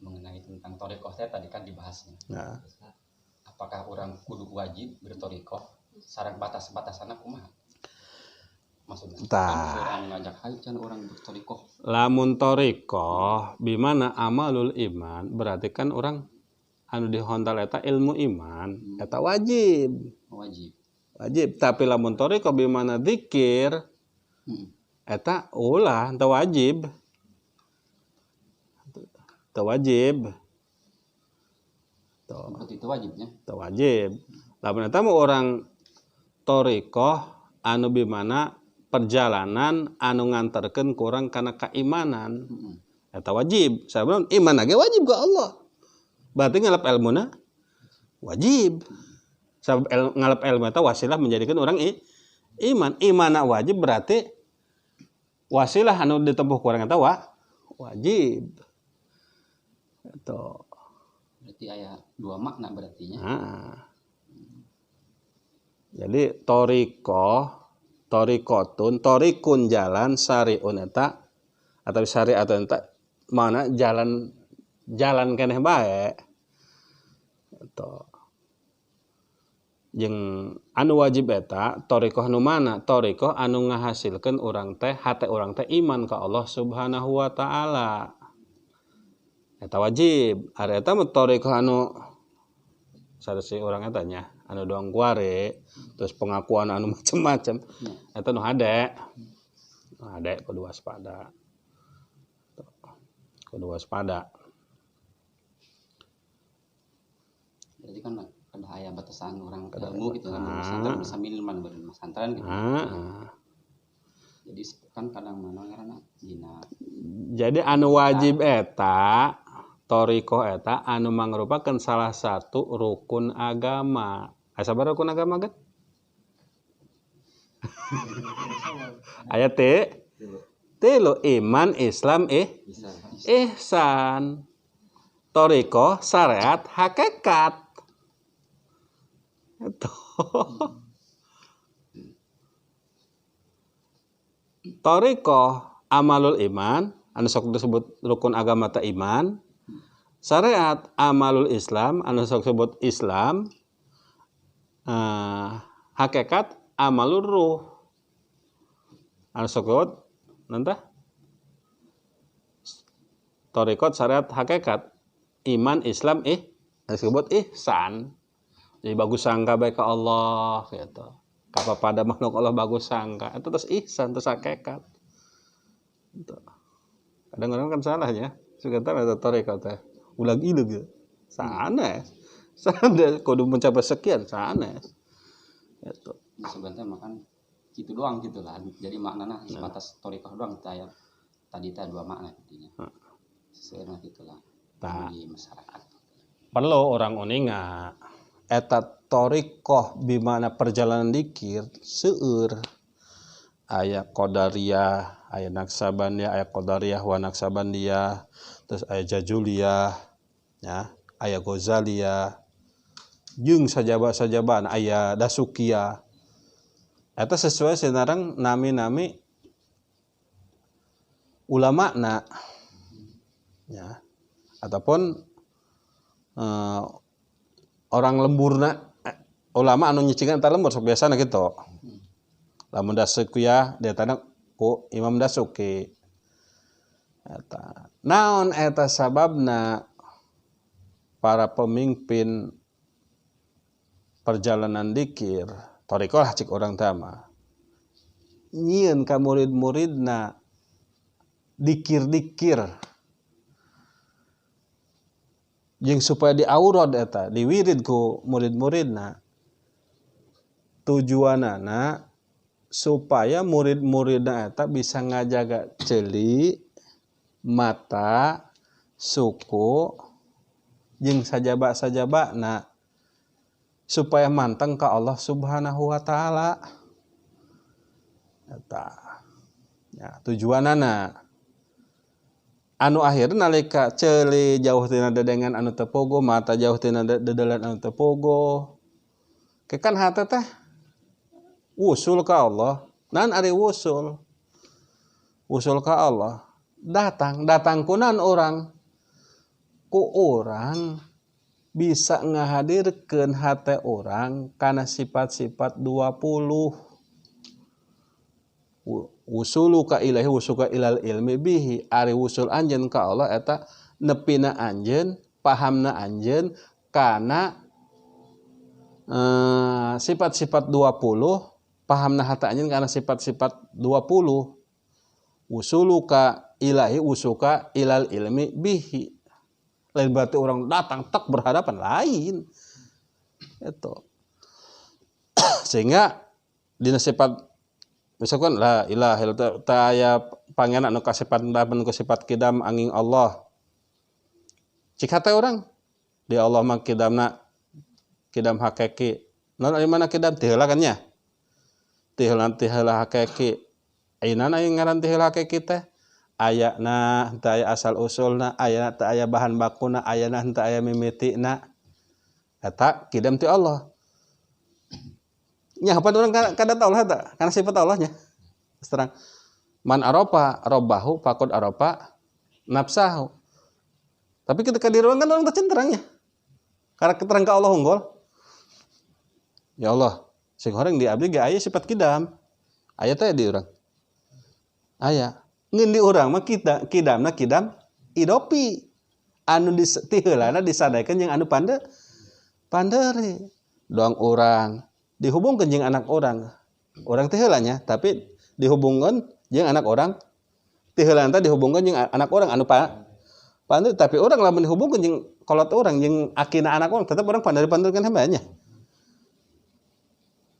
Mengenai tentang thoriqoh teh tadi kan dibahasnya. Nah. Apakah orang kudu wajib berthoriqoh sareng batas-batasanna kumaha? Maksudnya Tah. Kan ngajak hayu can orang berthoriqoh. Lamun thoriqoh bimana amalul iman berarti kan orang anu dihontal eta ilmu iman, eta wajib. Wajib. Wajib, tapi lamun thoriqoh bimana zikir, eta ulah teu wajib. Teu wajib. Tuh. Berarti itu wajibnya. Teu wajib. Lamun eta mah orang thoriqoh anu bimana perjalanan anu nganterkeun kurang kana keimanan. Eta wajib. Sabab iman ge wajib ka Allah. Berarti ngalap ilmuna wajib. Sabab ngalap ilmu eta wasilah menjadikan orang iman. Imana wajib berarti wasilah anu ditempuh kurang eta wajib. Eta. Berarti aya dua makna berarti nya. Heeh. Jadi thoriqoh, thoriqotun, thoriqun jalan, syari'un eta atau syari'atun eta mana jalan, jalan keneh bae. Eta. Jeung anu wajib eta thoriqoh nu mana? Thoriqoh anu ngahasilkeun urang teh hate urang teh iman ka Allah Subhanahu wa taala. Eta wajib. Ari eta mah thoriqoh anu saresi urang eta nya, anu doang kuare, terus pengakuan anu macem-macem. Eta nu hade. Nu hade kudu waspada. Kudu waspada. Berarti kan ada aya batasan orang Ada ilmu gitu kan, batasan. pesantren bisa minimal pesantren gitu. Jadi kan kadang mana ngaranna dina. Jadi anu wajib eta thoriqoh eta anu mangrupakeun salah satu rukun agama. Aya sabaraha rukun agama geus? Aya tilu, iman, Islam, ihsan. Thoriqoh, syariat, hakikat. Itu. Thoriqoh amalul iman, anu sok disebut rukun agama ta iman. Syariat amalul Islam, anu sok disebut Islam. Hakikat amalur ruh. Anu sok disebut nantah? Thoriqot, syariat, hakikat. Iman, Islam, anu disebut ihsan. Jadi bagus sangka baik ke Allah gitu. Kapa pada makhluk Allah bagus sangka. Itu terus ihsan, terus hakikat. Gitu. Kadang-kadang kan salah ya. Suka tahu ada thoriqot teh. Ulang ilu gitu. Sanes. Sanes kudu mencapai sekian sanes. Gitu. Sebenarnya makan gitu doang gitu lah. Jadi maknanya sebatas thoriqoh doang kita ya. Tadi teh dua makna intinya. Sesuai dengan itulah. Tah. Di masyarakat. Perlu orang uninga eta thoriqoh bimana perjalanan dikir seueur. Aya qadariyah, aya naksabandiyah, aya qadariyah wa naksabandiyah, terus aya jazuliyah, ya, aya ghazaliyah, jeung sajaba-sajabaan aya dasukiyah. Eta sesuai sinareng nami-nami ulamana, ya, ataupun orang lemburna, ulama anu nyicingan eta lembur sok biasana kitu. Lamun dasukiyah dietana ku Imam Dasuki. Eta. Naon eta sababna para pemimpin perjalanan dikir, thoriqoh lah cik orang tama. Nyieun ka murid-muridna dikir-dikir. Jeung supaya diaurad eta, diwirid ku murid-muridna. Tujuanana supaya murid-muridna eta bisa ngajaga ceuli, mata, suku, jeung sajaba-sajabana supaya manteng ka Allah Subhanahu wa taala. Eta. Ya, tujuanana. Anu akhirna nalika ceuli jauh tina dedengan anu teu pogo, mata jauh tina dedelan anu teu pogo. Ke kan hate teh wusul ka Allah. Nan ari wusul. Wusul ka Allah. Datang, datang kunan orang. Ku urang bisa ngahadirkeun hate urang kana sifat-sifat 20. Wusuluka ilaihi wusuka ilal ilmi bihi. Ari wusul anjeun ka Allah eta nepina anjeun, pahamna anjeun kana sifat-sifat 20, pahamna hate anjeun kana sifat-sifat 20. Wusuluka ilahi wusuka ilal ilmi bihi. Lain berarti orang datang tak berhadapan lain. Itu. Sehingga dina sifat misalkan la ilaha illallah ta aya pangeran anu kasifat anu sifat kidam angin Allah. Cik hate urang di Allah mah kidamna kidam hakiki. Naon ari mana kidam ti heula kan nya? Ti heula hakiki. Ayeuna aya ngaran ti heula hakiki teh? Ayana henteu aya asal usulna, ayana teu aya bahan bakuna, ayana henteu aya mimitina. Eta kidam ti Allah. Nya apa urang kada Allah eta, kana sifat Allah nya. Terang man arafa rabbahu faqad arafa nafsahu. Tapi ketika di ruang kan orang teh terangnya. Karena keterang ka Allah unggul. Ya Allah, sing horeng di abdi ge aya sifat kidam. Aya teh di urang. Aya. Ngeun di urang mah kita kidamna kidam idopi. Anu ti heulana disadakeun jeung anu panderi. Doang urang dihubungkeun jeung anak orang. Orang teh heula nya, tapi dihubungkeun jeung anak orang. Ti heula teh dihubungkeun jeung anak orang anu panderi, tapi orang lamun dihubungkeun jeung kolot orang jeung akina anak orang tetep orang panderi-panderi kan nya.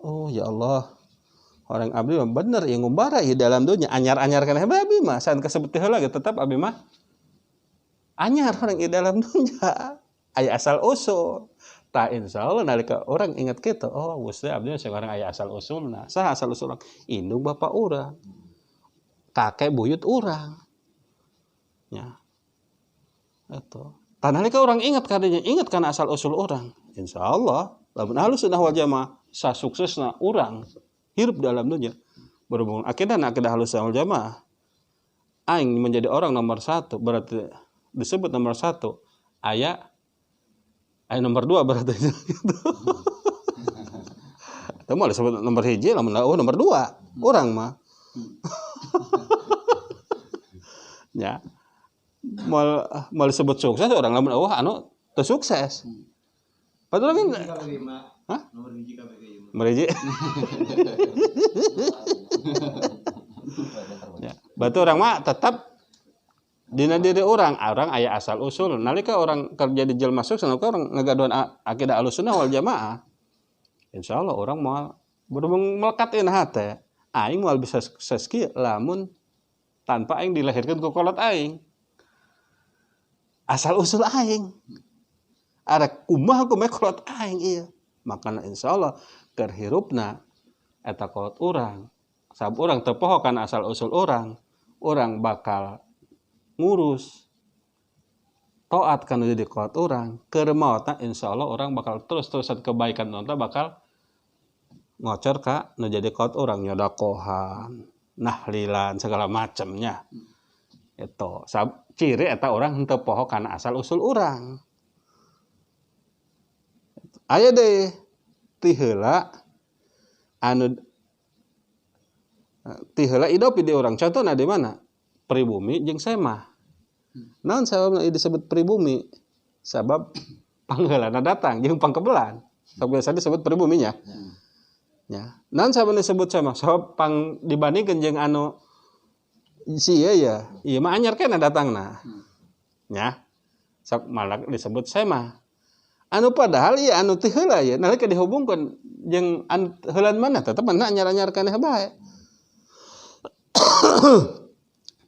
Oh ya Allah. Orang abdi mah bener ieu ngumbara ieu dalam dunya anyar-anyar kana bae abdi mah san kasebut teh heula ge tetep abdi mah anyar orang ieu dalam dunya aya asal usul. Tah insyaallah nalika orang ingat kitu, oh gusti abdi sekarang aya asal usulna. Saha asal usul urang? Indung bapak urang. Kakek buyut urang. Nya. Eta. Tah nalika urang ingat kadenya, ingat kana asal usul urang. Insyaallah lamun Ahlus Sunnah wal Jamaah sasuksesna urang hirup dalam dunia berhubung akidah akidah Ahlus Sunnah wal Jamaah aing menjadi orang nomor satu berarti disebut nomor satu aya nomor dua berarti gitu. Atau mau disebut nomor hiji lamun oh nomor dua orang mah. Ya mau disebut sukses orang lamun oh anu teu sukses. Padahal kan hah? Nomor hiji KPK. Nomor hiji. Ya, berarti orang mah tetap dina diri orang, orang aya asal usul. Nalika orang kerja di jelma sukses, nalika orang ngagaduhan akidah Ahlussunnah wal Jamaah, insyaallah orang moal berhubung melekat in hate, aing moal bisa sukses kieu lamun tanpa aing dilahirkeun ku kolot aing. Asal usul aing. Arek kumaha kumaha kolot aing ieu. Makana insyaallah keur hirupna eta kolot urang. Sabab urang teu poho kana asal usul urang, urang bakal ngurus taat kana jadi kolot urang. Keur maotna insyaallah urang bakal terus-terusan kebaikan nonton bakal ngocor ka nu jadi kolot urang, nyodakohan, nahlilan segala macamnya. Eta sab ciri eta urang henteu poho kana asal usul urang. Aya deh ti heula anu ti heula idopi di urang. Contohna di mana? Pribumi jeung semah. Naon sababna disebut pribumi? Sabab pangheulana datang jeung pangkebelan. Sabab biasa disebut pribuminya. Ya. Naon sababna disebut semah? Sabab pang dibandingkeun jeung anu si ieu ya, ieu mah anyar keneh datangna. Nya. Sabab malah disebut semah. Anu padahal ieu anu ti heula ye nalika dihubungkeun jeung anu heulan mana tetep mana anyar-anyar keneh bae.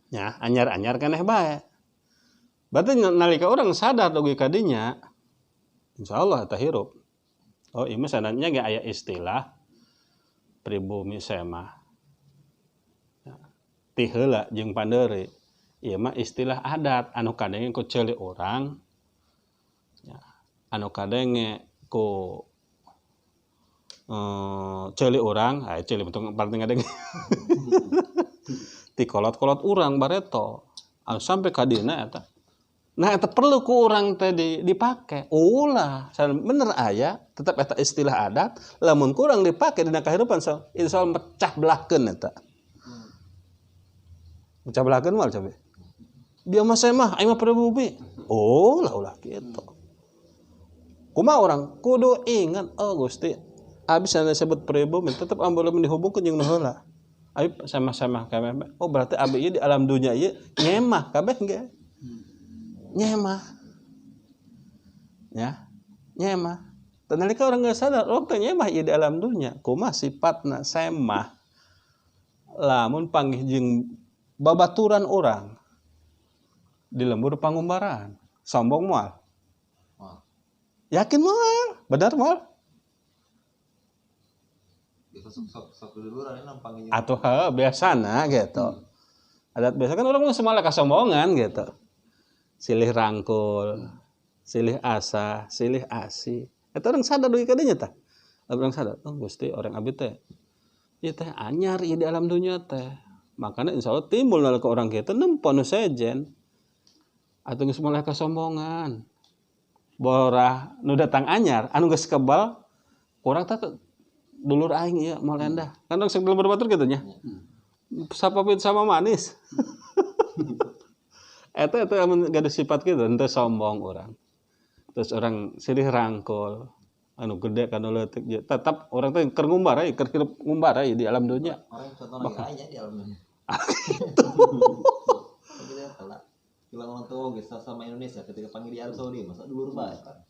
Ya, anyar-anyar keneh bae. Berarti nalika orang sadar dugi ka dinya, insyaallah eta hirup. Oh, ieu mah sananya ge aya istilah pribumi semah. Ya, ti heula jeung pandeuri. Ieu mah istilah adat anu kadenge ku ceuli urang. Ya, anu kadenge ku ceuli urang, aya ceuli bentuk paling ngadenge. Ti kolot-kolot urang bareto. Anu sampai ka dina eta Nah eta perlu ku urang teh dipake. Ulah, bener aya, tetap eta istilah adat, lamun kurang dipake dina kahirupan so, insya Allah mecah belahkeun eta. Mecah belahkeun moal coba. Dia mah saya mah, aing mah pribumi. Oh, lah ulah kitu. Kumaha urang kudu ingat, oh Gusti, abis anu disebut pribumi tetep ambil dihubungkeun jeung nu heula. Ayo sama-sama kabeh. Oh berarti abi ieu di alam dunia ieu nyemah kabeh ge. Nyemah. Ya. Nyemah. Teu nalika urang geus sadar, urang teh nyemah ieu di alam dunia. Kumaha sifatna semah? Lamun panggih jeung babaturan urang di lembur pangumbaran, sombong moal? Yakin moal? Benar moal? Atau biasana gitu. Adat biasa kan orang semua kasombongan gitu. Silih rangkul, silih asa, silih asi. Eta orang sadar dugi ka dinya tah. Orang sadar, oh Gusti orang abdi teh ieu teh anyar ieu di alam dunia teh. Makanya insya Allah timbul nalika orang kitu nempo nu sejen. Atuh geus mulai kasombongan. Borah nu datang anyar, anu geus kebal kurang teh dulur aing ieu moal endah. Kan urang sebelum berbatur kitu nya. Sapapit sama manis. Eta amun gaduh sifat kitu henteu sombong urang. Terus orang silih rangkul anu gede kana leutik tetap orang teh keur ngumbar euy, keur hirup ngumbar euy di alam dunia. Orang contoh lagi aya di alam dunia. Gitu. Kalau orang tua geus sama Indonesia ketika panggil di Arab Saudi masa dulur bae kan.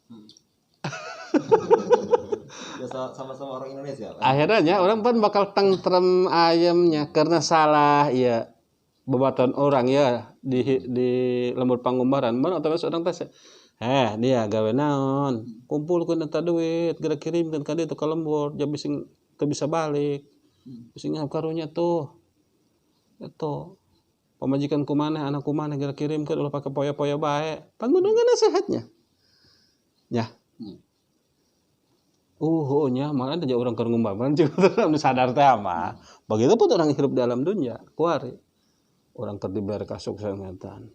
Biasa sama-sama orang Indonesia. Kan? Akhirnya orang pun bakal tentrem ayamnya karena salah ya bebatuan orang ya di lembur pangumbaran. Mun otomatis orang teh dia gawe naon, kumpulkeun eta duit, geura kirimkeun ka ditu ka lembur, ja bising teu bisa balik. Bising karunya tuh. Eta pamajikan kumaneh, anak kumaneh geura kirimkeun ulah pake poya-poya bae. Pan mun nasihatnya. Ya. Nya malah ada orang keur ngumbar juga sadar teh mah. Begitu pun orang hidup dalam dunia, kuari. Orang keur diberi kasuksesan.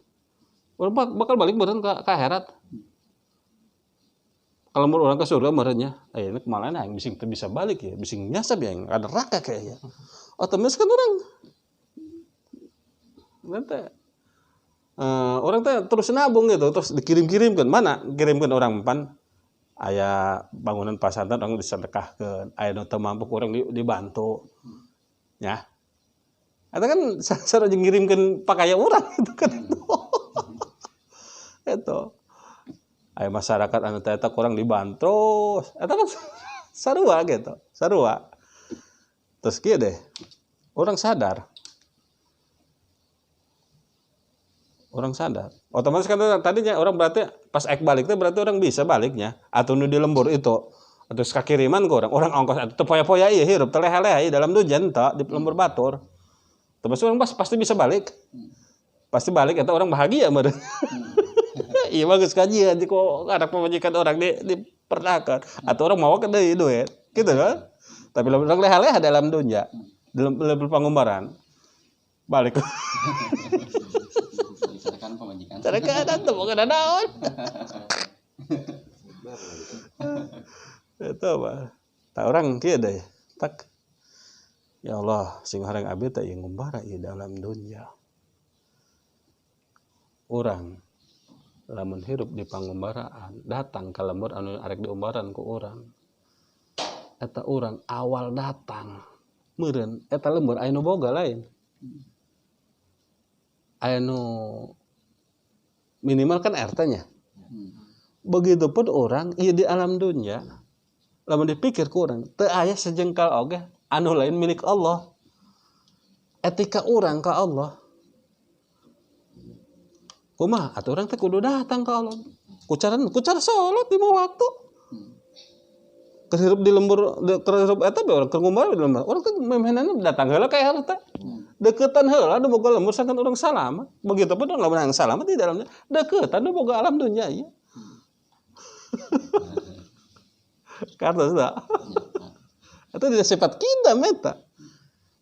Orang bakal balik meureun ka akhirat. Kalau mau orang ke surga meureunnya, ini kemana aing bising teu bisa balik ya, bising nyasab ya, ada neraka kayaknya. Otomatis kan orang nanti orang teh terus nabung gitu, terus dikirim-kirimkan. Mana kirimkan orang pan aya bangunan pasantren orang disedekahkeun, aya nu teu mampu orang dibantu. Ya. Eta kan sarua jeung ngirimkeun pakaya urang itu kan itu. Itu. Aya masyarakat anu teh eta kurang dibantu. Eta kan sarua gitu, sarua. Terus kieu deh. Orang sadar. Orang sadar. Otomatis kan tadinya orang berarti pas ek balik teh berarti orang bisa baliknya atau nu di lembur itu atau sakiriman ke orang ongkos atau teu poya-poya ieu hirup teu leha-leha ieu dalam dunia henteu di lembur batur. Terus orang pasti bisa balik. Pasti balik atau orang bahagia meureun. Iya bagus kajian kok anak pemajikan orang diperdahkan atau orang mau ke deui duit gitu kan. Tapi orang leha-leha dalam dunia, dalam pangumbaran balik. Carakan pemajikan. Carakan tuh bukan naon. Itu apa? Tak orang kieu deh. Tak. Ya Allah, sing hareng abdi teh ieu ngumbara ieu dalam dunia. Urang lamun hirup di pangumbaraan, datang ka lembur anu arek diumbaran ku urang. Eta urang awal datang. Meureun eta lembur aya nu boga lain. Aya nu minimal kan RT-nya. Begitupun orang ieu di alam dunia, lamun dipikir ku urang teu aya sejengkal oge anu lain milik Allah. Etika urang ka Allah. Kumaha atuh urang teh kudu datang ka Allah. Kucara salat lima waktu. Keur hirup di lembur, keur hirup eta be urang keur ngumbar di lembur. Urang teh memehnana datang heula ka RT. Deketan heula nu boga lembur sangkan urang salamat. Begitu pun urang lamun salamat di dalamnya deketan nu boga alam dunia ieu. Karena sudah. Itu tidak sifat kita meta.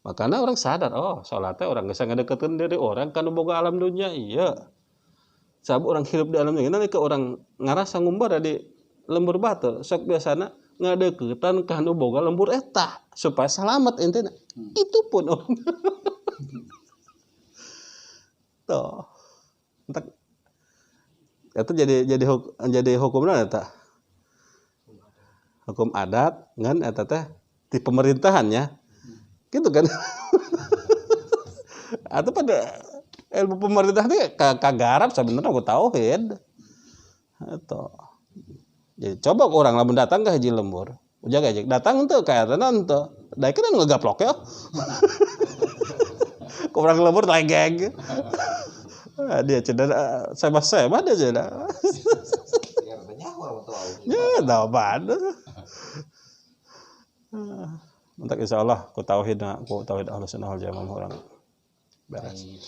Makanya orang sadar, oh salatnya orang geus ngadeukeuteun diri orang kan boga alam dunia iya. Sabab orang hirup di alam dunia ke orang ngarasa ngumbara di lembur batur sok biasana ngadeukeutan ka nu boga lembur eta supaya selamat intina. Itu pun orang. Tuh. Entak itu jadi hukumna eta. Hukum adat ngan eta teh di pemerintahannya. Gitu kan. Atau pada ilmu pemerintah itu kagarap sebenarnya aku tauhid. Atau jadi coba orang lamun datang ke hiji lembur, ujang aja datang henteu ka eta henteu. Da kan ngegaplok ya. Kurang lembur legeng. Dia cedera sama-sama dia cedera. Ya, tahu banget. Mentak insyaallah ku tauhid Ahlus Sunnah wal Jamaah orang beres.